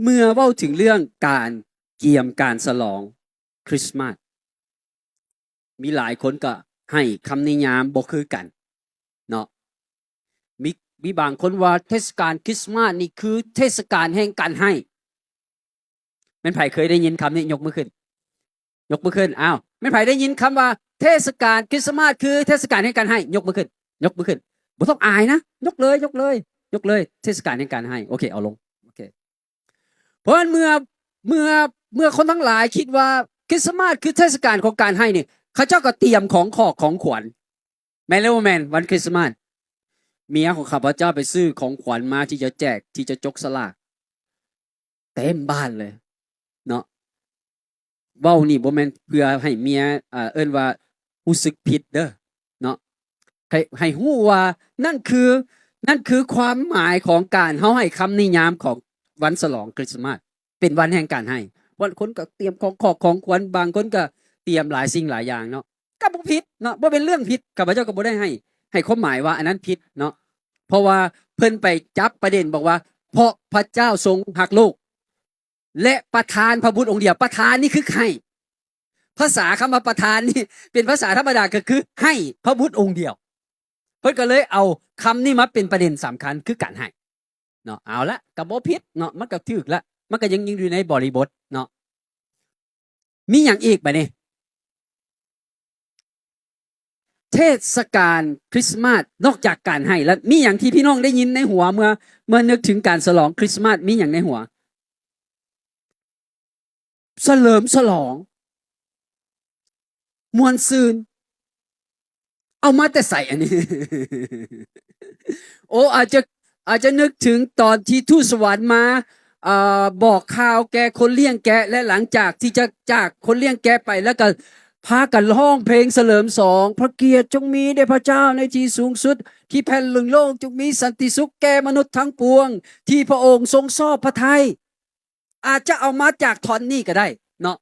ເມື່ອເວົ້າເຖິງເລື່ອງການກຽມການສະຫຼອງຄຣິສມາດ ມີຫຼາຍຄົນກໍໃຫ້ຄຳນິຍາມບໍ່ຄືກັນເນາະ. ມີ ມີບາງຄົນວ່າເທດສະການຄຣິສມາດນີ້ຄືເທດສະການແຫ່ງການໃຫ້. ແມ່ນໃຜເຄີຍໄດ້ຍິນຄຳນີ້? ຍົກມືຂຶ້ນ. ຍົກມືຂຶ້ນ. ອ້າວ ແມ່ນໃຜໄດ້ຍິນຄຳວ່າເທດສະການຄຣິສມາດຄືເທດສະການແຫ່ງການໃຫ້? ຍົກມືຂຶ້ນ. ຍົກມືຂຶ້ນ. ບໍ່ຕ້ອງອາຍນະ. ຍົກເລີຍ, ຍົກເລີຍ, ຍົກເລີຍ. ເທດສະການແຫ່ງການໃຫ້. ໂອເຄ, ເອົາລົງ. ໂອເຄ. ເພາະນັ້ນເມື່ອ ເມື່ອ ເມື່ອຄົນທັງຫຼາຍຄິດວ່າຄຣິສມາດຄືເທດສະການຂອງການໃຫ້ນີ້ ເຂົາເຈົ້າກໍຕຽມຂອງຂອກຂອງຂວັນ. ແມ່ນຫຼືບໍ່ແມ່ນ? ວັນຄຣິສມາດ ເມຍຂອງຂ້າພະເຈົ້າໄປຊື້ຂອງຂວັນມາທີ່ຈະແຈກ ທີ່ຈະຈົກສະຫຼາກ ເຕັມບ້ານເລີຍເນາະ. ເວົ້ານີ້ບໍ່ແມ່ນເພື່ອໃຫ້ເມຍ ເອີ ເອີ້ນວ່າຮູ້ສຶກຜິດເດີເນາະ. ໃຫ້ ໃຫ້ຮູ້ວ່ານັ້ນຄື ນັ້ນຄືຄວາມໝາຍຂອງການເຮົາໃຫ້ຄຳນິຍາມຂອງວັນສະຫຼອງຄຣິສມາດ ເປັນວັນແຫ່ງການໃຫ້. ບາງຄົນກໍຕຽມຂອງຂອກຂອງຂວັນ, ບາງຄົນກໍຕຽມຫຼາຍສິ່ງຫຼາຍຢ່າງເນາະ. ກໍບໍ່ຜິດເນາະ, ບໍ່ເປັນເລື່ອງຜິດ, ຂ້າພະເຈົ້າກໍບໍ່ໄດ້ໃຫ້ ໃຫ້ຄວາມໝາຍວ່າອັນນັ້ນຜິດເນາະ. ເພາະວ່າເພິ່ນໄປຈັບປະເດັນບອກວ່າ ເພາະພະເຈົ້າຊົງຮັກໂລກ ແລະ ປະທານພະບຸດອົງດຽວ. ປະທານນີ້ຄືໃຫ້. ພາສາຄຳວ່າປະທານນີ້ເປັນພາສາທຳມະດາ ກໍຄືໃຫ້ພະບຸດອົງດຽວ. ເພິ່ນກໍເລີຍເອົາຄຳນີ້ມາເປັນປະເດັນສຳຄັນ ຄືການໃຫ້ເນາະ. ເອົາລະ ກໍບໍ່ຜິດເນາະ, ມັນກໍຖືກລະ, ມັນກໍຍັງ ຍັງຢູ່ໃນບໍລິບົດເນາະ. ມີຫຍັງອີກບາດນີ້? ເທດສະການຄຣິສມາດ ນອກຈາກການໃຫ້ແລ້ວ ມີຫຍັງທີ່ພີ່ນ້ອງໄດ້ຍິນໃນຫົວ ເມື່ອ ເມື່ອນຶກເຖິງການສະຫຼອງຄຣິສມາດ? ມີຫຍັງໃນຫົວ? ສະເຫຼີມສະຫຼອງ ມ່ວນຊື່ນ ເອົາມາແຕ່ໃສອັນນີ້? ໂອ ອາດຈະ ອາດຈະນຶກເຖິງຕອນທີ່ທູດສະຫວັນມາ ເອີ ບອກຂ່າວແກ່ຄົນລ້ຽງແກະ ແລະ ຫຼັງຈາກທີ່ຈະຈາກຄົນລ້ຽງແກະໄປ ແລ້ວກໍພາກັນຮ້ອງເພງສະເຫຼີມສອງ ພະກຽດຈົ່ງມີແດ່ພະເຈົ້າໃນທີ່ສູງສຸດ ທີ່ແຜ່ນດິນໂລກຈົ່ງມີສັນຕິສຸກແກ່ມະນຸດທັງປວງ ທີ່ພະອົງຊົງຊອບພະໄທ. ອາດຈະເອົາມາຈາກທ່ອນນີ້ກໍໄດ້ເນາະ.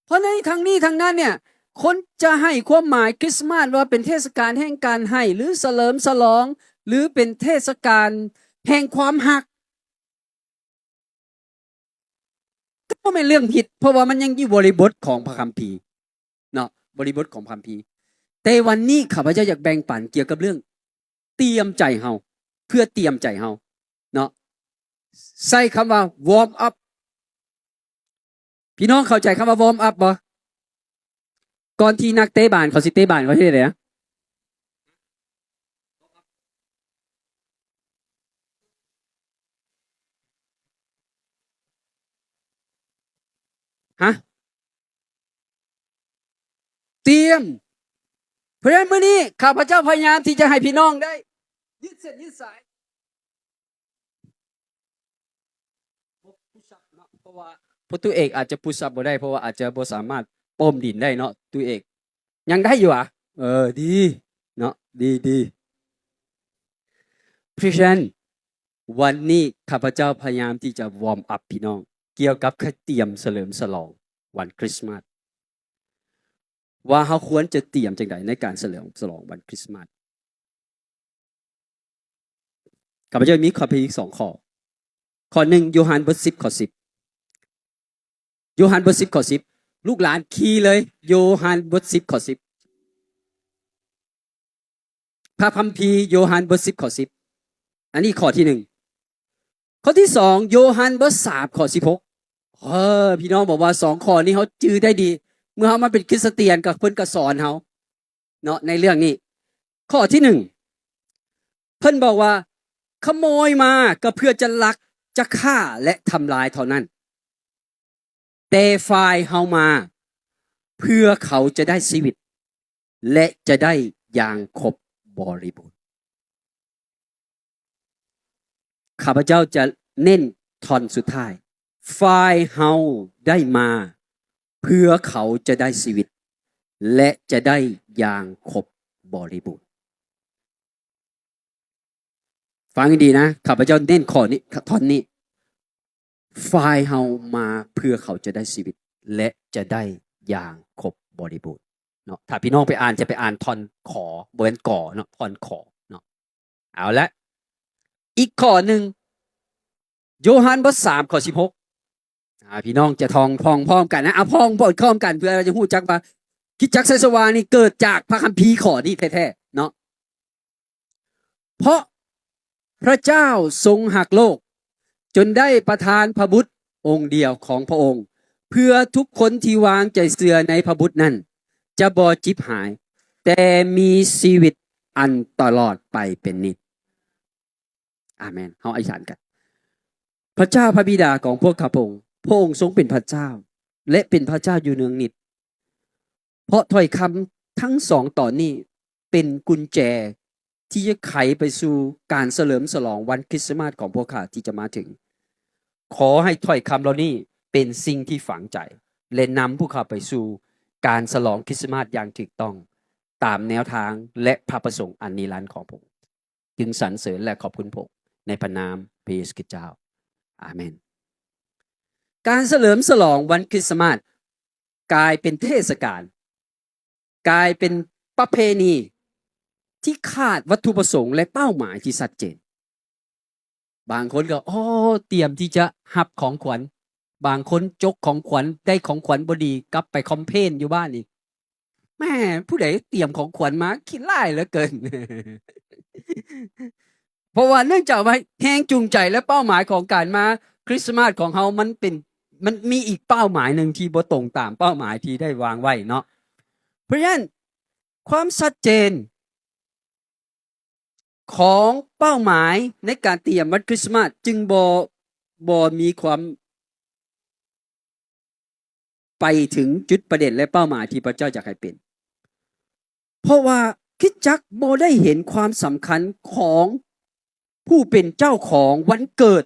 ເພາະໃນທັງນີ້ທັງນັ້ນເນ່ຍ ຄົນຈະໃຫ້ຄວາມໝາຍຄຣິສມາດວ່າເປັນເທດສະການແຫ່ງການໃຫ້ ຫຼື ສະເຫຼີມສະຫຼອງ ຫຼື ເປັນເທດສະການແຫ່ງຄວາມຮັກ ກໍບໍ່ແມ່ນເລື່ອງຜິດ, ເພາະວ່າມັນຍັງຢູ່ບໍລິບົດຂອງພະຄຳພີເນາະ, ບໍລິບົດຂອງພະຄຳພີ. ແຕ່ວັນນີ້ຂ້າພະເຈົ້າຢາກແບ່ງປັນກ່ຽວກັບເລື່ອງຕຽມໃຈເຮົາ, ເພື່ອຕຽມໃຈເຮົາເນາະ. ໃຊ້ຄຳວ່າ warm up. ພີ່ນ້ອງເຂົ້າໃຈຄຳວ່າ warm up ບໍ່? ກ່ອນທີ່ນັກເຕະບານເຂົາຊິເຕະບານ ເຂົາເຮັດໃດ? ຮະ? ຕຽມ. ເພາະສະນັ້ນ ມື້ນີ້ຂ້າພະເຈົ້າພະຍາຍາມທີ່ຈະໃຫ້ພີ່ນ້ອງໄດ້ຢືດເສັ້ນຢືດສາຍ. ບໍ່ push up ເນາະ, ເພາະວ່າ ເພາະຕູ້ເອກອາດຈະ push up ບໍ່ໄດ້, ເພາະວ່າອາດຈະບໍ່ສາມາດປ້ອມດິນໄດ້ເນາະ. ຕູ້ເອກຍັງໄດ້ຢູ່ຫວາ? ເອີ ດີເນາະ, ດີ ດີ. ເພາະສະນັ້ນ ວັນນີ້ຂ້າພະເຈົ້າພະຍາຍາມທີ່ຈະ warm up ພີ່ນ້ອງ ກ່ຽວກັບການຕຽມສະເຫຼີມສະຫຼອງວັນຄຣິສມາດ ວ່າເຮົາຄວນຈະຕຽມຈັ່ງໃດໃນການສະເຫຼີມສະຫຼອງວັນຄຣິສມາດ. ຂ້າພະເຈົ້າມີຂໍ້ເພງອີກສອງຂໍ້. ຂໍ້ໜຶ່ງ ໂຍຮັນບົດສິບ ຂໍ້ສິບ. ໂຍຮັນບົດສິບ ຂໍ້ສິບ. ລູກຫຼານຄີເລີຍ, ໂຍຮັນບົດສິບ ຂໍ້ສິບ. ພະຄຳພີ ໂຍຮັນບົດສິບ ຂໍ້ສິບ. ອັນນີ້ຂໍ້ທີໜຶ່ງ. ຂໍ້ທີສອງ ໂຍຮັນບົດສາມ ຂໍ້ສິບຫົກ. ເອີ ພີ່ນ້ອງບອກວ່າສອງຂໍ້ນີ້ເຮົາຈື່ໄດ້ດີ, ເມື່ອເຮົາມາເປັນຄຣິສຕຽນກໍ ເພິ່ນກໍສອນເຮົາເນາະໃນເລື່ອງນີ້. ຂໍ້ທີໜຶ່ງ ເພິ່ນບອກວ່າ ຂະໂມຍມາກໍເພື່ອຈະລັກ, ຈະຂ້າ ແລະ ທຳລາຍເທົ່ານັ້ນ. ແຕ່ຝ່າຍເຮົາມາ ເພື່ອເຂົາຈະໄດ້ຊີວິດ ແລະ ຈະໄດ້ຢ່າງຄົບບໍລິບູນ. ຂ້າພະເຈົ້າຈະເນັ້ນທ່ອນສຸດທ້າຍ, ຝ່າຍເຮົາໄດ້ມາ ເພື່ອເຂົາຈະໄດ້ຊີວິດ ແລະ ຈະໄດ້ຢ່າງຄົບບໍລິບູນ. ຟັງໃຫ້ດີນະ, ຂ້າພະເຈົ້າເນັ້ນຂໍ້ນີ້ ທ່ອນນີ້, ຝ່າຍເຮົາມາເພື່ອເຂົາຈະໄດ້ຊີວິດ ແລະ ຈະໄດ້ຢ່າງຄົບບໍລິບູນເນາະ. ຖ້າພີ່ນ້ອງໄປອ່ານ ຈະໄປອ່ານທ່ອນ ຂ ບໍ່ແມ່ນ ກ ເນາະ, ທ່ອນ ຂ ເນາະ. ເອົາລະ, ອີກຂໍ້ໜຶ່ງ, ໂຢຮັນບົດສາມ ຂໍ້ສິບຫົກ ອາ ພີ່ນ້ອງຈະທ່ອງພ້ອມໆກັນນະ ອາ ທ່ອງພ້ອມກັນ ເພື່ອເຮົາຈະຮູ້ຈັກວ່າ ຄຣິສຕະຈັກໄຊສະຫວ່າງນີ້ເກີດຈາກພະຄຳພີຂໍ້ນີ້ແທ້ໆເນາະ. ເພາະພະເຈົ້າຊົງຮັກໂລກ ຈົນໄດ້ປະທານພະບຸດອົງດຽວຂອງພະອົງ ເພື່ອທຸກຄົນທີ່ວາງໃຈເຊື່ອໃນພະບຸດນັ້ນ ຈະບໍ່ຈິບຫາຍ ແຕ່ມີຊີວິດອັນຕະຫຼອດໄປເປັນນິດ. ອາເມນ. ເຮົາອະທິຖານກັນ. ພະເຈົ້າພະບິດາຂອງພວກຂ້າພະອົງ, ພະອົງຊົງເປັນພະເຈົ້າ ແລະ ເປັນພະເຈົ້າຢູ່ເນືອງນິດ. ເພາະຖ້ອຍຄຳທັງສອງຕອນນີ້ເປັນກຸນແຈທີ່ຈະໄຂໄປສູ່ການສະເຫຼີມສະຫຼອງວັນຄຣິສຕະມາດຂອງພວກຂ້າທີ່ຈະມາເຖິງ. ຂໍໃຫ້ຖ້ອຍຄຳເຫຼົ່ານີ້ເປັນສິ່ງທີ່ຝັງໃຈ ແລະ ນຳພວກຂ້າໄປສູ່ການສະຫຼອງຄຣິສຕະມາດຢ່າງຖືກຕ້ອງ ຕາມແນວທາງ ແລະ ພະປະສົງອັນນິລັນຂອງພະອົງ. ຈຶ່ງສັນເສີນ ແລະ ຂອບຄຸນພະອົງໃນພະນາມພະເຢຊູຄຣິສເຈົ້າ. ອາເມນ. ການສະເຫຼີມສະຫຼອງວັນຄຣິສຕະມາດກາຍເປັນເທດສະການ, ກາຍເປັນປະເພນີທີ່ຂາດວັດຖຸປະສົງ ແລະ ເປົ້າໝາຍທີ່ຊັດເຈນ. ບາງຄົນກໍ ໂອ້ ຕຽມທີ່ຈະຮັບຂອງຂວັນ, ບາງຄົນຈົກຂອງຂວັນ, ໄດ້ຂອງຂວັນບໍ່ດີ, ກັບໄປຄອມເພນຢູ່ບ້ານອີກ. ແມ່ ຜູ້ໃດຕຽມຂອງຂວັນມາ ຂີ້ຮ້າຍເຫຼືອເກີນ. ເພາະວ່າເນື່ອງຈາກວ່າແຮງຈູງໃຈ ແລະ ເປົ້າໝາຍຂອງການມາຄຣິສຕະມາດຂອງເຮົາ ມັນເປັນ ມັນມີອີກເປົ້າໝາຍໜຶ່ງທີ່ບໍ່ຕົງຕາມເປົ້າໝາຍທີ່ໄດ້ວາງໄວ້ເນາະ. ເພາະສະນັ້ນ ຄວາມຊັດເຈນ ຂອງເປົ້າໝາຍໃນການຕຽມວັນຄຣິສຕະມາດຈຶ່ງບໍ່ ບໍ່ມີຄວາມໄປເຖິງຈຸດປະເດັນ ແລະ ເປົ້າໝາຍທີ່ພະເຈົ້າຢາກໃຫ້ເປັນ. ເພາະວ່າຄຣິສຕະຈັກບໍ່ໄດ້ເຫັນຄວາມສຳຄັນຂອງຜູ້ເປັນເຈົ້າຂອງວັນເກີດ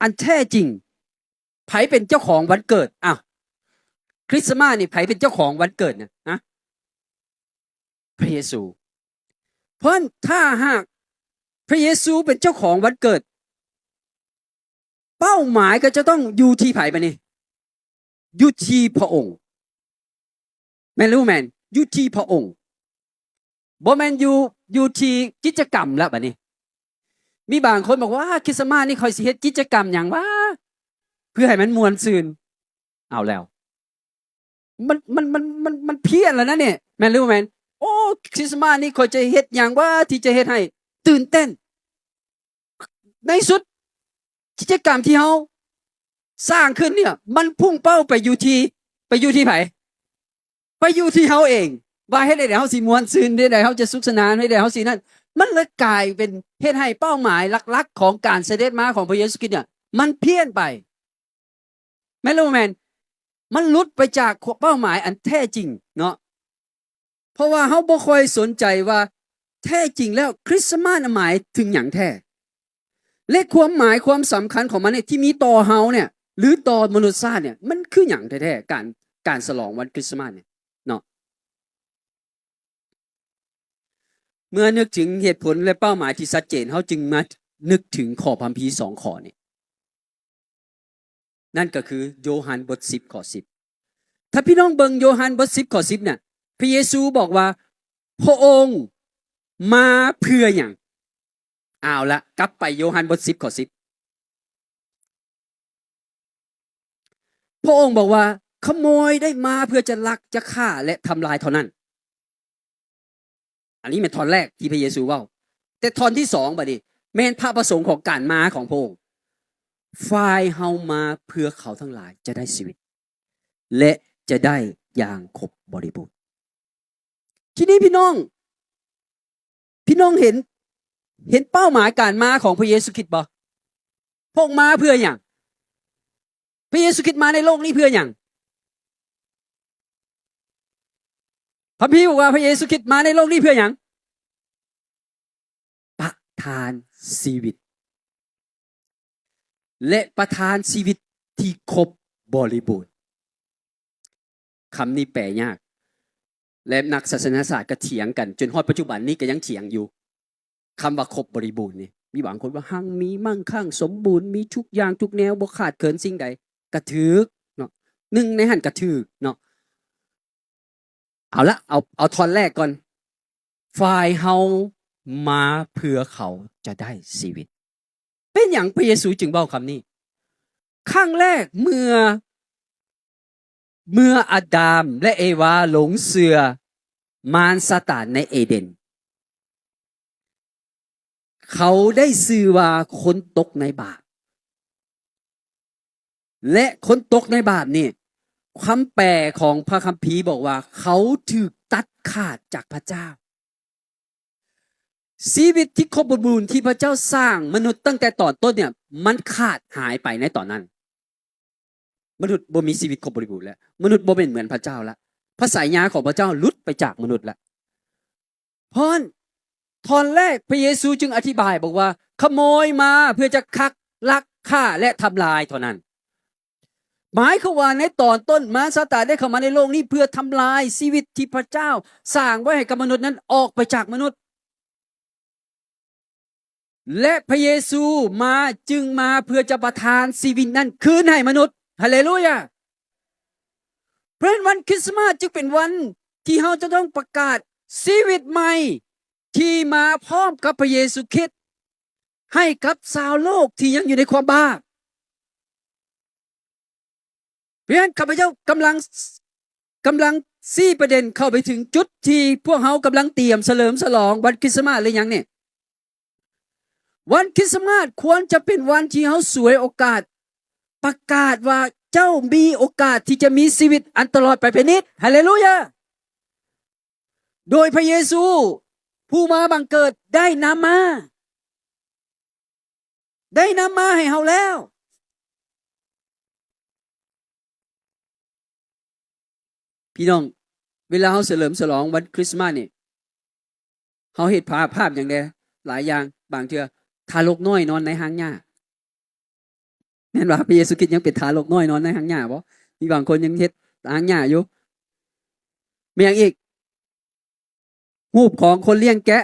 ອັນແທ້ຈິງ ໃຜເປັນເຈົ້າຂອງວັນເກີດ? ອ້າວ ຄຣິສຕະມາດນີ້ ໃຜເປັນເຈົ້າຂອງວັນເກີດນະ? ຮະ? ພະເຢຊູ. ເພາະນັ້ນ ຖ້າຫາກພະເຢຊູເປັນເຈົ້າຂອງວັນເກີດ, ເປົ້າໝາຍກໍຈະຕ້ອງຢູ່ທີ່ໃຜບາດນີ້? ຢູ່ທີ່ພະອົງ. ແມ່ນຫຼືບໍ່ແມ່ນ? ຢູ່ທີ່ພະອົງ. ບໍ່ແມ່ນຢູ່ ຢູ່ທີ່ກິດຈະກຳລະບາດນີ້. ມີບາງຄົນບອກວ່າ ຄຣິສຕະມາດນີ້ຂ້ອຍຊິເຮັດກິດຈະກຳຫຍັງຫວາ ເພື່ອໃຫ້ມັນມ່ວນຊື່ນ. ເອົາແລ້ວ ມັນ ມັນ ມັນ ມັນ ມັນພຽນແລ້ວນະນີ້. ແມ່ນຫຼືບໍ່ແມ່ນ? ໂອ້ ຄຣິສຕະມາດນີ້ຂ້ອຍຈະເຮັດຫຍັງຫວາ ທີ່ຈະເຮັດໃຫ້ຕື່ນເຕັ້ນ. ໃນທີ່ສຸດ ກິດຈະກຳທີ່ເຮົາສ້າງຂຶ້ນນີ້ ມັນພຸ່ງເປົ້າໄປຢູ່ທີ່ ໄປຢູ່ທີ່ໃຜ? ໄປຢູ່ທີ່ເຮົາເອງ ວ່າເຮັດໃດເຮົາຊິມ່ວນຊື່ນ, ເຮັດໃດເຮົາຈະສຸກສະໜານ, ເຮັດໃດເຮົາຊິນັ້ນ. ມັນເລີຍກາຍເປັນເຮັດໃຫ້ເປົ້າໝາຍຫຼັກໆຂອງການສະເດັດມາຂອງພະເຢຊູຄຣິດເນຍ ມັນພຽນໄປ. ແມ່ນຫຼືບໍ່ແມ່ນ? ມັນຫຼຸດໄປຈາກເປົ້າໝາຍອັນແທ້ຈິງເນາະ. ເພາະວ່າເຮົາບໍ່ຄ່ອຍສົນໃຈວ່າແທ້ຈິງແລ້ວຄຣິສຕະມາດໝາຍເຖິງຫຍັງແທ້ ແລະ ຄວາມໝາຍຄວາມສຳຄັນຂອງມັນເນຍ ທີ່ມີຕໍ່ເຮົາເນຍ ຫຼື ຕໍ່ມະນຸດຊາດເນຍ ມັນຄືຫຍັງແທ້ໆ ການ ການສະຫຼອງວັນຄຣິສຕະມາດເນຍເນາະ. ເມື່ອນຶກເຖິງເຫດຜົນ ແລະ ເປົ້າໝາຍທີ່ຊັດເຈນ, ເຮົາຈຶ່ງມານຶກເຖິງຂໍ້ພຳພີສອງຂໍ້ນີ້. ນັ້ນກໍຄືໂຍຮັນບົດສິບ ຂໍ້ສິບ. ຖ້າພີ່ນ້ອງເບິ່ງໂຍຮັນບົດສິບ ຂໍ້ສິບນະ, ພະເຢຊູບອກວ່າ ພະອົງມາເພື່ອຫຍັງ? ເອົາລະ, ກັບໄປໂຍຮັນບົດສິບ ຂໍ້ສິບ. ພະອົງບອກວ່າ ຂະໂມຍໄດ້ມາເພື່ອຈະລັກ, ຈະຂ້າ ແລະ ທຳລາຍເທົ່ານັ້ນ. ອັນນີ້ແມ່ນທ່ອນແລກທີ່ພະເຢຊູເວົ້າ. ແຕ່ທ່ອນທີສອງບາດນີ້ ແມ່ນພະປະສົງຂອງການມາຂອງພະອົງ. ຝ່າຍເຮົາມາເພື່ອເຂົາທັງຫຼາຍຈະໄດ້ຊີວິດ ແລະ ຈະໄດ້ຢ່າງຄົບບໍລິບູນ. ທີນີ້ພີ່ນ້ອງ, ພີ່ນ້ອງເຫັນ, ເຫັນເປົ້າໝາຍການມາຂອງພະເຢຊູຄຣິດບໍ່? ພະອົງມາເພື່ອຫຍັງ? ພະເຢຊູຄຣິດມາໃນໂລກນີ້ເພື່ອຫຍັງ? ພະຄຳພີບອກວ່າພະເຢຊູຄຣິດມາໃນໂລກນີ້ເພື່ອຫຍັງ? ປະທານຊີວິດ ແລະ ປະທານຊີວິດທີ່ຄົບບໍລິບູນ. ຄຳນີ້ແປຍາກ ແລະ ນັກສາສະນະສາດກໍຖຽງກັນ ຈົນຮອດປັດຈຸບັນນີ້ກໍຍັງຖຽງຢູ່. ຄຳວ່າຄົບບໍລິບູນນີ້ ມີບາງຄົນວ່າຮັ່ງມີ ມັ່ງຄັ່ງ ສົມບູນ ມີທຸກຢ່າງທຸກແນວ ບໍ່ຂາດເຂີນສິ່ງໃດ ກໍຖືກເນາະ, ໜຶ່ງໃນຫັ້ນກໍຖືກເນາະ. ເອົາລະ ເອົາ ເອົາທ່ອນແລກກ່ອນ. ຝ່າຍເຮົາ ມາເພື່ອເຂົາຈະໄດ້ຊີວິດ. ເປັນຫຍັງພະເຢຊູຈຶ່ງເວົ້າຄຳນີ້? ຄັ້ງແລກເມື່ອ ເມື່ອອາດາມ ແລະ ເອວາຫຼົງເຊື່ອມານຊາຕານໃນເອເດນ, ເຂົາໄດ້ຊື່ວ່າຄົນຕົກໃນບາບ. ແລະ ຄົນຕົກໃນບາບນີ້, ຄຳແປຂອງພະຄຳພີບອກວ່າ ເຂົາຖືກຕັດຂາດຈາກພະເຈົ້າ. ຊີວິດທີ່ຄົບບໍລິບູນທີ່ພະເຈົ້າສ້າງມະນຸດຕັ້ງແຕ່ຕອນຕົ້ນເນ່ຍ ມັນຂາດຫາຍໄປໃນຕອນນັ້ນ. ມະນຸດບໍ່ມີຊີວິດຄົບບໍລິບູນແລ້ວ. ມະນຸດບໍ່ແມ່ນເໝືອນພະເຈົ້າລະ. ພະສາຍາຂອງພະເຈົ້າຫຼຸດໄປຈາກມະນຸດລະ. ເພາະນັ້ນ ຕອນແລກພະເຢຊູຈຶ່ງອະທິບາຍບອກວ່າ ຂະໂມຍມາເພື່ອຈະຂັກ, ລັກ, ຂ້າ ແລະ ທຳລາຍເທົ່ານັ້ນ. ໝາຍຄວາມວ່າໃນຕອນຕົ້ນມານຊາຕານໄດ້ເຂົ້າມາໃນໂລກນີ້ເພື່ອທຳລາຍຊີວິດທີ່ພະເຈົ້າສ້າງໄວ້ໃຫ້ກັບມະນຸດນັ້ນອອກໄປຈາກມະນຸດ. ແລະ ພະເຢຊູມາ ຈຶ່ງມາເພື່ອຈະປະທານຊີວິດນັ້ນຄືນໃຫ້ມະນຸດ. ຮາເລລູຢາ! ເພາະນັ້ນວັນຄຣິສຕະມາດຈຶ່ງເປັນວັນທີ່ເຮົາຈະຕ້ອງປະກາດຊີວິດໃໝ່ທີ່ມາພ້ອມກັບພະເຢຊູຄຣິດໃຫ້ກັບຊາວໂລກທີ່ຍັງຢູ່ໃນຄວາມບາບ. ເພາະນັ້ນຂ້າພະເຈົ້າກຳລັງ ກຳລັງຊີ້ປະເດັນເຂົ້າໄປເຖິງຈຸດທີ່ພວກເຮົາກຳລັງຕຽມສະເຫຼີມສະຫຼອງວັນຄຣິສຕະມາດ ຫຼື ຫຍັງນີ້. ວັນຄຣິສຕະມາດຄວນຈະເປັນວັນທີ່ເຮົາສວຍໂອກາດປະກາດວ່າເຈົ້າມີໂອກາດທີ່ຈະມີຊີວິດອັນຕະຫຼອດໄປເປັນນິດ. ຮາເລລູຢາ! ໂດຍພະເຢຊູຜູ້ມາບັງເກີດໄດ້ນຳມາ ໄດ້ນຳມາໃຫ້ເຮົາແລ້ວ. ພີ່ນ້ອງ, ເວລາເຮົາສະເຫຼີມສະຫຼອງວັນຄຣິສຕະມາດນີ້ ເຮົາເຮັດພາບ ພາບຫຍັງແດ່? ຫຼາຍຢ່າງ. ບາງເທື່ອທາລົກນ້ອຍນອນໃນຮາງຫຍ້າ. ແມ່ນວ່າພະເຢຊູຄຣິດຍັງເປັນທາລົກນ້ອຍນອນໃນຮາງຫຍ້າບໍ່? ມີບາງຄົນຍັງເຮັດຮາງຫຍ້າຢູ່. ມີຫຍັງອີກ? ຮູບຂອງຄົນລ້ຽງແກະ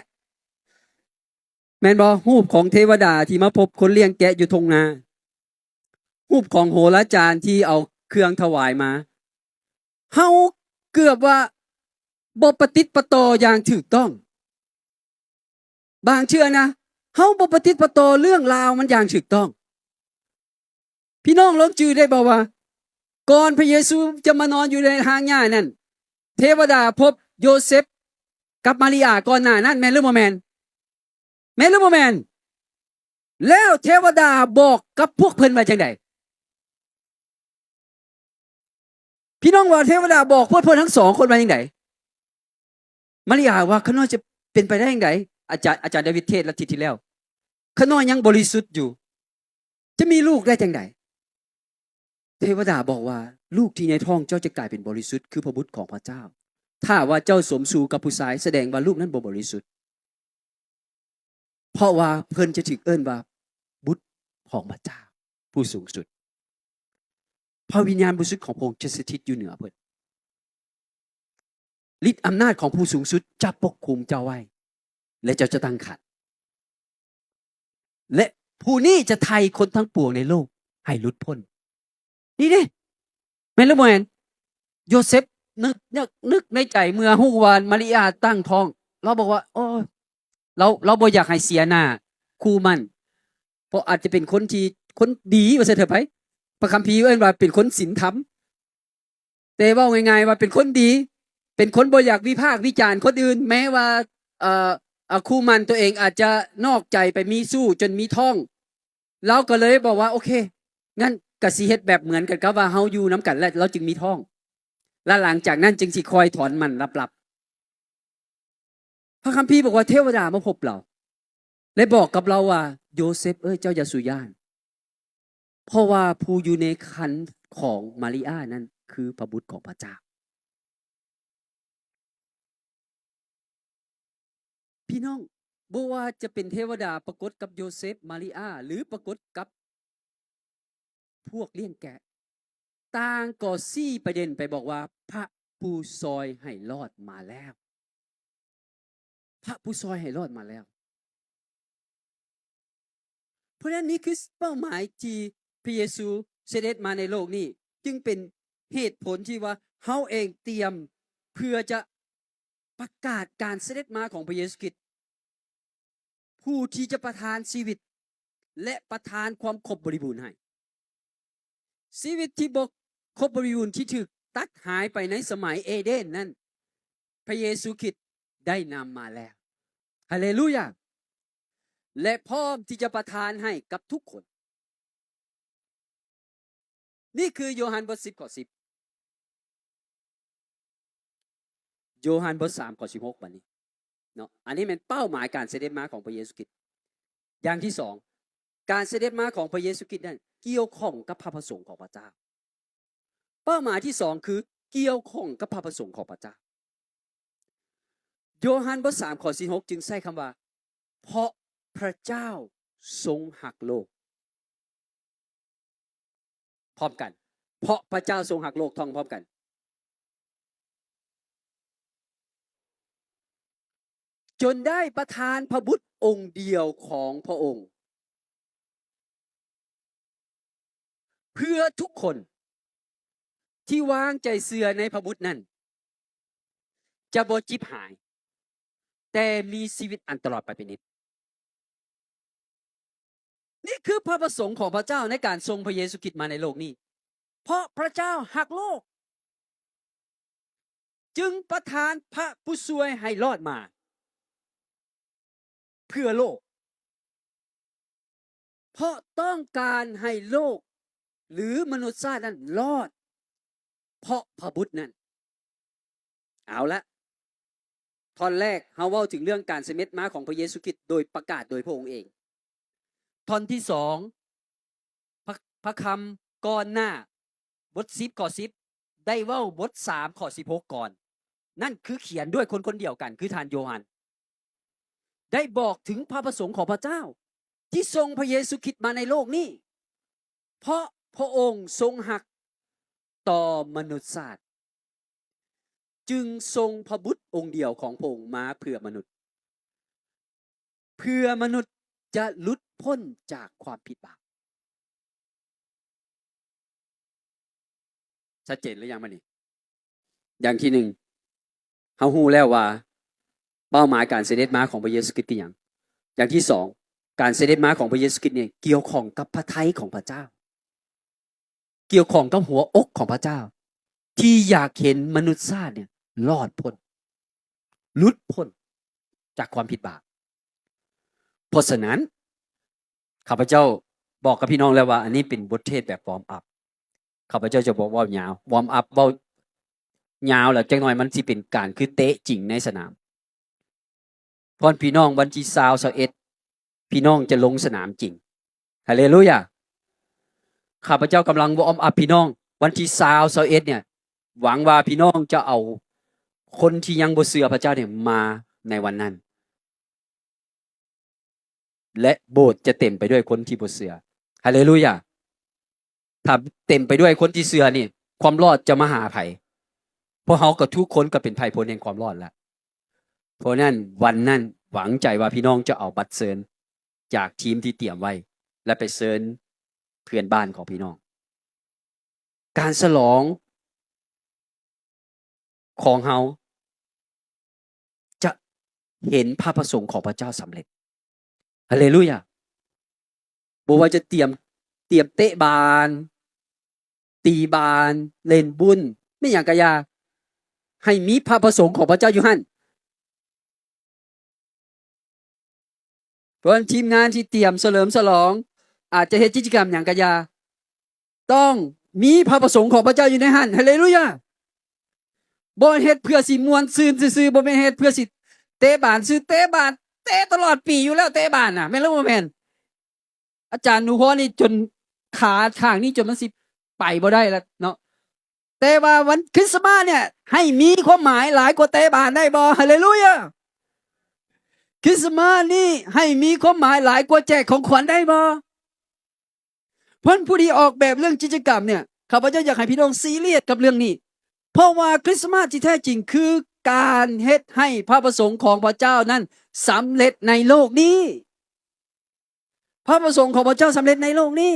ແມ່ນບໍ່? ຮູບຂອງເທວະດາທີ່ມາພົບຄົນລ້ຽງແກະຢູ່ທົ່ງນາ. ຮູບຂອງໂຫລາຈານທີ່ເອົາເຄື່ອງຖວາຍມາ. ເຮົາເກືອບວ່າບໍ່ປະຕິດປະຕໍ່ຢ່າງຖືກຕ້ອງ. ບາງເທື່ອນະ ເຮົາບໍ່ປະຕິດປະຕໍ່ເລື່ອງລາວມັນຢ່າງຖືກຕ້ອງ. ພີ່ນ້ອງລອງຈື່ໄດ້ບໍ່ວ່າ ກ່ອນພະເຢຊູຈະມານອນຢູ່ໃນຮາງຫຍ້ານັ້ນ, ເທວະດາພົບໂຢເຊັບກັບມາຣິອາກ່ອນໜ້ານັ້ນ ແມ່ນຫຼືບໍ່ແມ່ນ? ແມ່ນຫຼືບໍ່ແມ່ນ? ແລ້ວເທວະດາບອກກັບພວກເພິ່ນວ່າຈັ່ງໃດ? ພີ່ນ້ອງວ່າເທວະດາບອກພວກເພິ່ນທັງສອງຄົນວ່າຈັ່ງໃດ? ມາຣິອາວ່າ ຂ້ານ້ອຍຈະເປັນໄປໄດ້ຈັ່ງໃດ? ອາຈານ ອາຈານດາວິດເທດລັດທິດທີ່ແລ້ວ, ຂ້ານ້ອຍຍັງບໍລິສຸດຢູ່ ຈະມີລູກໄດ້ຈັ່ງໃດ? ເທວະດາບອກວ່າ ລູກທີ່ໃນທ້ອງເຈົ້າຈະກາຍເປັນບໍລິສຸດ ຄືພະບຸດຂອງພະເຈົ້າ. ຖ້າວ່າເຈົ້າສົມສູ່ກັບຜູ້ຊາຍ ສະແດງວ່າລູກນັ້ນບໍ່ບໍລິສຸດ. ເພາະວ່າເພິ່ນຈະຖືກເອີ້ນວ່າບຸດຂອງພະເຈົ້າຜູ້ສູງສຸດ. ພະວິນຍານບໍລິສຸດຂອງພະອົງຈະສະຖິດຢູ່ເໜືອເພິ່ນ. ລິດອຳນາດຂອງຜູ້ສູງສຸດຈະປົກຄຸມເຈົ້າໄວ້ ແລະ ເຈົ້າຈະຕັ້ງຄັນ ແລະ ຜູ້ນີ້ຈະໄຖ່ຄົນທັງປວງໃນໂລກໃຫ້ຫຼຸດພົ້ນ. ນີ້ເດ້ ແມ່ນຫຼືບໍ່ແມ່ນ? ໂຢເຊັບນຶກ ນຶກ ນຶກໃນໃຈເມື່ອຮູ້ວ່າມາຣິອາຕັ້ງທ້ອງ, ລາວບອກວ່າ ໂອ້ ລາວ ລາວບໍ່ຢາກໃຫ້ເສຍໜ້າຄູ່ໝັ້ນ ເພາະອາດຈະເປັນຄົນທີ່ ຄົນດີວ່າຊັ້ນເຖາະໄປ. ພະຄຳພີເອີ້ນວ່າເປັນຄົນສິນທຳ. ແຕ່ເວົ້າງ່າຍໆວ່າເປັນຄົນດີ, ເປັນຄົນບໍ່ຢາກວິພາກວິຈານຄົນອື່ນ, ແມ້ວ່າ ເອີ ເອີ ຄູ່ໝັ້ນຕົວເອງອາດຈະນອກໃຈໄປມີຊູ້ຈົນມີທ້ອງ, ລາວກໍເລີຍບອກວ່າ ໂອເຄ ນັ້ນກໍຊິເຮັດແບບເໝືອນກັນກັບວ່າເຮົາຢູ່ນຳກັນ ແລະ ລາວຈຶ່ງມີທ້ອງ ແລະ ຫຼັງຈາກນັ້ນຈຶ່ງຊິຄ່ອຍຖອນໝັ້ນລັບໆ. ພະຄຳພີບອກວ່າເທວະດາມາພົບລາວ ແລະ ບອກກັບລາວວ່າ ໂຢເຊັບເອີຍ, ເຈົ້າຢ່າສູ່ຢ້ານ, ເພາະວ່າຜູ້ຢູ່ໃນຄັນຂອງມາຣິອານັ້ນຄືພະບຸດຂອງພະເຈົ້າ. ພີ່ນ້ອງ, ບໍ່ວ່າຈະເປັນເທວະດາປາກົດກັບໂຢເຊັບ, ມາຣິອາ ຫຼື ປາກົດກັບພວກລ້ຽງແກະ, ຕ່າງກໍຊີ້ປະເດັນໄປບອກວ່າ ພະຜູ້ຊ່ອຍໃຫ້ລອດມາແລ້ວ. ພະຜູ້ຊ່ອຍໃຫ້ລອດມາແລ້ວ. ເພາະນັ້ນນີ້ຄືເປົ້າໝາຍທີ່ພະເຢຊູສະເດັດມາໃນໂລກນີ້, ຈຶ່ງເປັນເຫດຜົນທີ່ວ່າເຮົາເອງຕຽມເພື່ອຈະປະກາດການສະເດັດມາຂອງພະເຢຊູຄຣິດ. ຜູ້ທີ່ຈະປະທານຊີວິດ ແລະ ປະທານຄວາມຄົບບໍລິບູນໃຫ້. ຊີວິດທີ່ບໍ່ຄົບບໍລິບູນທີ່ຖືກຕັດຫາຍໄປໃນສະໄໝເອເດນນັ້ນ, ພະເຢຊູຄຣິດໄດ້ນຳມາແລ້ວ. ຮາເລລູຢາ! ແລະ ພ້ອມທີ່ຈະປະທານໃຫ້ກັບທຸກຄົນ. ນີ້ຄືໂຍຮັນບົດສິບ ຂໍ້ສິບ. ໂຍຮັນບົດສາມ ຂໍ້ສິບຫົກ ບັດນີ້ເນາະ. ອັນນີ້ແມ່ນເປົ້າໝາຍການສະເດັດມາຂອງພະເຢຊູຄຣິດ. ຢ່າງທີສອງ, ການສະເດັດມາຂອງພະເຢຊູຄຣິດນັ້ນກ່ຽວຂ້ອງກັບພະປະສົງຂອງພະເຈົ້າ. ເປົ້າໝາຍທີສອງຄືກ່ຽວຂ້ອງກັບພະປະສົງຂອງພະເຈົ້າ. ໂຍຮັນບົດສາມ ຂໍ້ສິບຫົກ ຈຶ່ງໃຊ້ຄຳວ່າ ເພາະພະເຈົ້າຊົງຮັກໂລກ. ພ້ອມກັນ, ເພາະພະເຈົ້າຊົງຮັກໂລກ, ທ່ອງພ້ອມກັນ. ຈົນໄດ້ປະທານພະບຸດອົງດຽວຂອງພະອົງ ເພື່ອທຸກຄົນທີ່ວາງໃຈເຊື່ອໃນພະບຸດນັ້ນ ຈະບໍ່ຈິບຫາຍ, ແຕ່ມີຊີວິດອັນຕະຫຼອດໄປເປັນນິດ. ນີ້ຄືພະປະສົງຂອງພະເຈົ້າໃນການສົ່ງພະເຢຊູຄຣິດມາໃນໂລກນີ້. ເພາະພະເຈົ້າຮັກໂລກ, ຈຶ່ງປະທານພະຜູ້ຊ່ວຍໃຫ້ລອດມາ ເພື່ອໂລກ, ເພາະຕ້ອງການໃຫ້ໂລກ ຫຼື ມະນຸດຊາດນັ້ນລອດ ເພາະພະບຸດນັ້ນ. ເອົາລະ, ທ່ອນແລກເຮົາເວົ້າເຖິງເລື່ອງການສະເດັດມາຂອງພະເຢຊູຄຣິດໂດຍປະກາດໂດຍພະອົງເອງ. ທ່ອນທີສອງ ພະ ພະຄຳກ່ອນໜ້າ ບົດສິບ ຂໍ້ສິບ ໄດ້ເວົ້າບົດສາມ ຂໍ້ສິບຫົກ ກ່ອນ. ນັ້ນຄືຂຽນດ້ວຍຄົນຄົນດຽວກັນ ຄືທ່ານໂຢຮັນ ໄດ້ບອກເຖິງພະປະສົງຂອງພະເຈົ້າ ທີ່ສົ່ງພະເຢຊູຄຣິດມາໃນໂລກນີ້, ເພາະພະອົງຊົງຮັກຕໍ່ມະນຸດຊາດ, ຈຶ່ງສົ່ງພະບຸດອົງດຽວຂອງພະອົງມາເພື່ອມະນຸດ, ເພື່ອມະນຸດຈະຫຼຸດພົ້ນຈາກຄວາມຜິດບາບ. ຊັດເຈນຫຼືຍັງບັດນີ້? ຢ່າງທີໜຶ່ງ, ເຮົາຮູ້ແລ້ວວ່າເປົ້າໝາຍການສະເດັດມາຂອງພະເຢຊູຄຣິດຄືຫຍັງ. ຢ່າງທີສອງ, ການສະເດັດມາຂອງພະເຢຊູຄຣິດນີ້ກ່ຽວຂ້ອງກັບພະໄທຂອງພະເຈົ້າ, ກ່ຽວຂ້ອງກັບຫົວອົກຂອງພະເຈົ້າ ທີ່ຢາກເຫັນມະນຸດຊາດນີ້ລອດພົ້ນ, ຫຼຸດພົ້ນຈາກຄວາມຜິດບາບ. ເພາະສະນັ້ນ, ຂ້າພະເຈົ້າບອກກັບພີ່ນ້ອງແລ້ວວ່າ ອັນນີ້ເປັນບົດເທດແບບວອມອັບ. ຂ້າພະເຈົ້າຈະບໍ່ເວົ້າຍາວ, ວອມອັບເວົ້າຍາວແລ້ວ ຈັກໜ່ອຍມັນຊິເປັນການຄືເຕະຈິງໃນສະໜາມ. ເພາະພີ່ນ້ອງ ວັນທີຊາວ ຊາວເອັດ ພີ່ນ້ອງຈະລົງສະໜາມຈິງ. ຮາເລລູຢາ! ຂ້າພະເຈົ້າກຳລັງວອມອັບພີ່ນ້ອງ ວັນທີຊາວ ຊາວເອັດ ເນຍ, ຫວັງວ່າພີ່ນ້ອງຈະເອົາຄົນທີ່ຍັງບໍ່ເຊື່ອພະເຈົ້າເນຍມາໃນວັນນັ້ນ. ແລະ ໂບດຈະເຕັມໄປດ້ວຍຄົນທີ່ບໍ່ເຊື່ອ. ຮາເລລູຢາ! ຖ້າເຕັມໄປດ້ວຍຄົນທີ່ເຊື່ອນີ້, ຄວາມລອດຈະມາຫາໃຜ? ເພາະເຮົາກໍທຸກຄົນກໍເປັນໄພພົ້ນແຫ່ງຄວາມລອດລະ. ເພາະນັ້ນ ວັນນັ້ນ ຫວັງໃຈວ່າພີ່ນ້ອງຈະເອົາບັດເຊີນຈາກທີມທີ່ຕຽມໄວ້ ແລະ ໄປເຊີນເພື່ອນບ້ານຂອງພີ່ນ້ອງ. ການສະຫຼອງຂອງເຮົາຈະເຫັນພະປະສົງຂອງພະເຈົ້າສຳເລັດ. ຮາເລລູຢາ! ບໍ່ວ່າຈະຕຽມ, ຕຽມເຕະບານ, ຕີບານ, ເລ່ນບຸນ, ແມ່ນຫຍັງກະຢ່າ, ໃຫ້ມີພະປະສົງຂອງພະເຈົ້າຢູ່ຫັ້ນ. ເພາະວ່າທີມງານທີ່ຕຽມສະເຫຼີມສະຫຼອງ ອາດຈະເຮັດກິດຈະກຳຫຍັງກະຢ່າ, ຕ້ອງມີພະປະສົງຂອງພະເຈົ້າຢູ່ໃນຫັ້ນ. ຮາເລລູຢາ! ບໍ່ເຮັດເພື່ອຊິມ່ວນຊື່ນຊື່ໆ, ບໍ່ແມ່ນເຮັດເພື່ອຊິເຕະບານຊື່, ເຕະບານ, ເຕະຕະຫຼອດປີຢູ່ແລ້ວ, ເຕະບານນະ, ແມ່ນຫຼືບໍ່ແມ່ນ? ອາຈານໜູພອນນີ້ຈົນຂາຂ້າງນີ້ຈົນມັນຊິໄປບໍ່ໄດ້ແລ້ວເນາະ. ແຕ່ວ່າວັນຄຣິສຕະມາດເນຍ ໃຫ້ມີຄວາມໝາຍຫຼາຍກວ່າເຕະບານໄດ້ບໍ່? ຮາເລລູຢາ! ຄຣິສຕະມາດນີ້ໃຫ້ມີຄວາມໝາຍຫຼາຍກວ່າແຈກຂອງຂວັນໄດ້ບໍ່? ເພາະນັ້ນຜູ້ທີ່ອອກແບບເລື່ອງກິດຈະກຳເນຍ ຂ້າພະເຈົ້າຢາກໃຫ້ພີ່ນ້ອງຊີຣຽສກັບເລື່ອງນີ້ ເພາະວ່າຄຣິສຕະມາດທີ່ແທ້ຈິງຄືການເຮັດໃຫ້ພະປະສົງຂອງພະເຈົ້ານັ້ນສຳເລັດໃນໂລກນີ້. ພະປະສົງຂອງພະເຈົ້າສຳເລັດໃນໂລກນີ້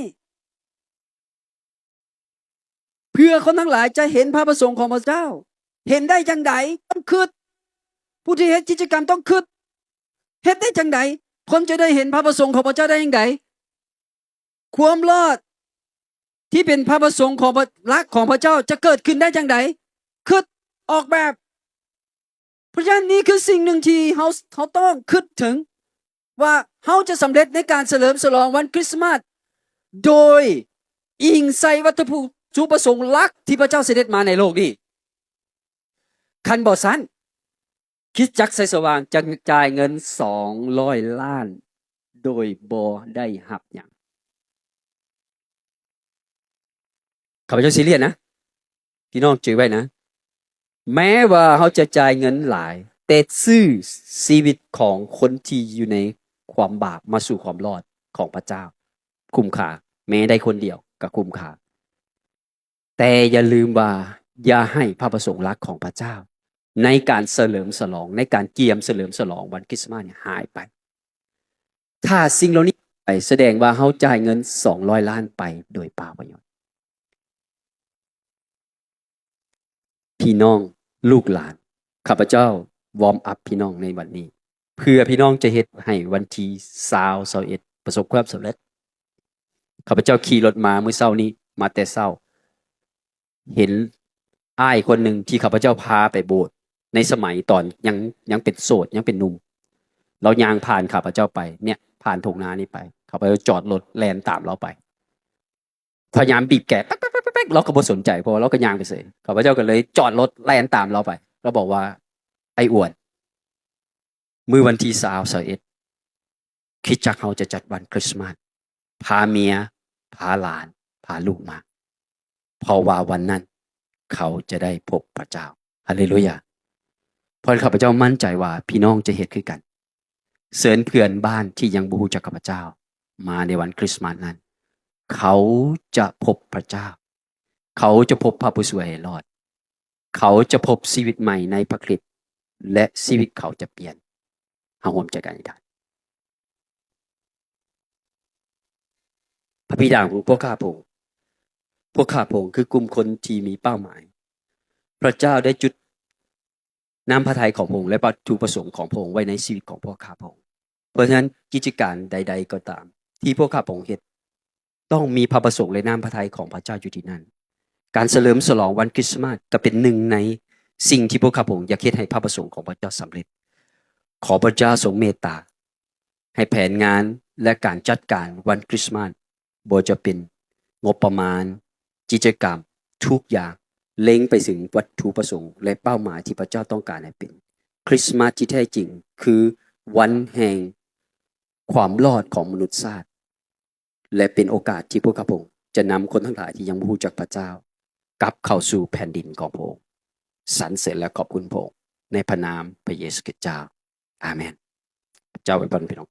ເພື່ອຄົນທັງຫຼາຍຈະເຫັນພະປະສົງຂອງພະເຈົ້າ. ເຫັນໄດ້ຈັ່ງໃດ? ຕ້ອງຄິດ. ຜູ້ທີ່ເຮັດກິດຈະກຳຕ້ອງຄິດ. ເຮັດໄດ້ຈັ່ງໃດ? ເພິ່ນຈະໄດ້ເຫັນພະປະສົງຂອງພະເຈົ້າໄດ້ຈັ່ງໃດ? ຄວາມລອດທີ່ເປັນພະປະສົງຂອງພະ ຫຼັກຂອງພະເຈົ້າຈະເກີດຂຶ້ນໄດ້ຈັ່ງໃດ? ຄິດອອກແບບ. ເພາະສະນັ້ນ ນີ້ຄືສິ່ງໜຶ່ງທີ່ເຮົາ ເຮົາຕ້ອງຄິດເຖິງວ່າ ເຮົາຈະສຳເລັດໃນການສະເຫຼີມສະຫຼອງວັນຄຣິສມາດ ໂດຍອີງໃສ່ວັດຖຸປະສົງຫຼັກທີ່ພະເຈົ້າສະເດັດມາໃນໂລກນີ້. ຄັນບໍ່ຊັ້ນ, ຄຣິສຕະຈັກໄຊສະຫວ່າງຈະຈ່າຍເງິນສອງຮ້ອຍລ້ານໂດຍບໍ່ໄດ້ຮັບຫຍັງ. ຂ້າພະເຈົ້າຊີຣຽສນະ, ພີ່ນ້ອງຈື່ໄວ້ນະ, ແມ້ວ່າເຮົາຈະຈ່າຍເງິນຫຼາຍ, ແຕ່ຊື້ຊີວິດຂອງຄົນທີ່ຢູ່ໃນຄວາມບາບມາສູ່ຄວາມລອດຂອງພະເຈົ້າ ຄຸ້ມຄ່າ, ແມ້ໄດ້ຄົນດຽວກໍຄຸ້ມຄ່າ. ແຕ່ຢ່າລືມວ່າ ຢ່າໃຫ້ພະປະສົງຫຼັກຂອງພະເຈົ້າ ໃນການສະເຫຼີມສະຫຼອງ, ໃນການກຽມສະເຫຼີມສະຫຼອງວັນຄຣິສມາດນີ້ຫາຍໄປ. ຖ້າສິ່ງເຫຼົ່ານີ້ໄປ, ສະແດງວ່າເຮົາຈ່າຍເງິນສອງຮ້ອຍລ້ານໄປໂດຍເປົ່າປະໂຫຍດ. ພີ່ນ້ອງລູກຫຼານ, ຂ້າພະເຈົ້າວອມອັບພີ່ນ້ອງໃນວັນນີ້ ເພື່ອພີ່ນ້ອງຈະເຮັດໃຫ້ວັນທີຊາວ ຊາວເອັດ ປະສົບຄວາມສຳເລັດ. ຂ້າພະເຈົ້າຂີ່ລົດມາມື້ເຊົ້ານີ້, ມາແຕ່ເຊົ້າ, ເຫັນອ້າຍຄົນໜຶ່ງທີ່ຂ້າພະເຈົ້າພາໄປໂບດໃນສະໄໝຕອນຍັງ ຍັງເປັນໂສດ, ຍັງເປັນໜຸ່ມ. ລາວຍ່າງຜ່ານຂ້າພະເຈົ້າໄປ, ເນຍ, ຜ່ານທົ່ງນານີ້ໄປ. ຂ້າພະເຈົ້າຈອດລົດແລ່ນຕາມລາວໄປ. ພະຍາຍາມບີບແກ ແປັກໆໆໆ ລາວກໍບໍ່ສົນໃຈ, ເພາະວ່າລາວກໍຍ່າງໄປເສຍ. ຂ້າພະເຈົ້າກໍເລີຍຈອດລົດແລ່ນຕາມລາວໄປ. ລາວບອກວ່າ, ອ້າຍອ້ວນ, ມື້ວັນທີຊາວ ຊາວເອັດ ຄຣິສຕະຈັກເຮົາຈະຈັດວັນຄຣິສມາດ. ພາເມຍ, ພາຫຼານ, ພາລູກມາ. ເພາະວ່າວັນນັ້ນເຂົາຈະໄດ້ພົບພະເຈົ້າ. ຮາເລລູຢາ. ເພາະນັ້ນຂ້າພະເຈົ້າໝັ້ນໃຈວ່າພີ່ນ້ອງຈະເຮັດຄືກັນ. ເຊີນເພື່ອນບ້ານທີ່ຍັງບໍ່ຮູ້ຈັກກັບພະເຈົ້າມາໃນວັນຄຣິສມາດນັ້ນ. ເຂົາຈະພົບພະເຈົ້າ. ເຂົາຈະພົບພະຜູ້ຊ່ວຍໃຫ້ລອດ. ເຂົາຈະພົບຊີວິດໃໝ່ໃນພະຄຣິດ ແລະ ຊີວິດເຂົາຈະປ່ຽນ. ເຮົາຮ່ວມໃຈກັນອະທິຖານ. ພະບິດາຂອງພວກຂ້າພະອົງ, ພວກຂ້າພະອົງຄືກຸ່ມຄົນທີ່ມີເປົ້າໝາຍ. ພະເຈົ້າໄດ້ຈຸດນ້ຳພະໄທຂອງພະອົງ ແລະ ວັດຖຸປະສົງຂອງພະອົງໄວ້ໃນຊີວິດຂອງພວກຂ້າພະອົງ. ເພາະສະນັ້ນ, ກິດຈະການໃດໆກໍຕາມທີ່ພວກຂ້າພະອົງເຮັດ, ຕ້ອງມີພະປະສົງ ແລະ ນ້ຳພະໄທຂອງພະເຈົ້າຢູ່ທີ່ນັ້ນ. ການສະເຫຼີມສະຫຼອງວັນຄຣິສມາດກໍເປັນໜຶ່ງໃນສິ່ງທີ່ພວກຂ້າພະອົງຢາກເຮັດໃຫ້ພະປະສົງຂອງພະເຈົ້າສຳເລັດ. ຂໍພະເຈົ້າຊົງເມດຕາໃຫ້ແຜນງານ ແລະ ການຈັດການວັນຄຣິສມາດ, ບໍ່ວ່າຈະເປັນງົບປະມານ, ກິດຈະກຳ, ທຸກຢ່າງເລັງໄປເຖິງວັດຖຸປະສົງ ແລະ ເປົ້າໝາຍທີ່ພະເຈົ້າຕ້ອງການໃຫ້ເປັນ. ຄຣິສມາດທີ່ແທ້ຈິງຄືວັນແຫ່ງຄວາມລອດຂອງມະນຸດຊາດ. ແລະ ເປັນໂອກາດທີ່ພວກຂ້າພະອົງຈະນຳຄົນທັງຫຼາຍທີ່ຍັງບໍ່ຮູ້ຈັກພະເຈົ້າກັບເຂົ້າສູ່ແຜ່ນດິນຂອງພະອົງ. ສັນເສີນ ແລະ ຂອບຄຸນພະອົງໃນພະນາມພະເຢຊູຄຣິດເຈົ້າ. ອາເມນ. ພະເຈົ້າອວຍພອນພີ່ນ້ອງ.